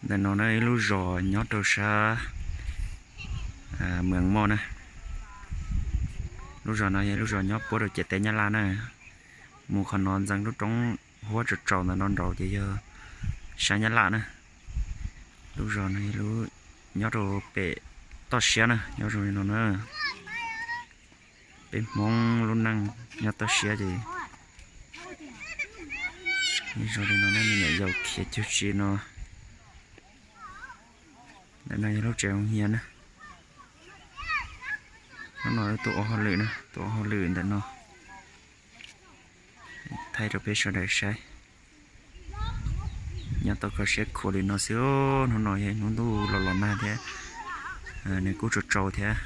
Ntawm no na ib lub zos nyob rau sab Mws Moj na. Lub zos no yog lub zos nyob puab rau ciam teb Nyab Laj na. Mus qhov no ntxeev lub roob huab tsaus tsaus ntawm no nraud ces yog sab Nyab Laj na. Lub zos no yog lub nyob rau pem toj siab na, nyob zoo li no na. Peb Hmoob lub neej nyob toj siab ces zoo li no na, me nyuam yaus khiav cuag tsi no. Ntawm no yog lub tsev hoo hias na. Hnub no wb tuaj ua hauj lwm na, tuaj ua hauj lwm ntawm no. Thaij rau peb sawv daws saib. Nyob tau kho siab khuav li no xwb, hnub no yog hnub ntuj los los nag thiab, nws kuj tsaus tsaus thiab.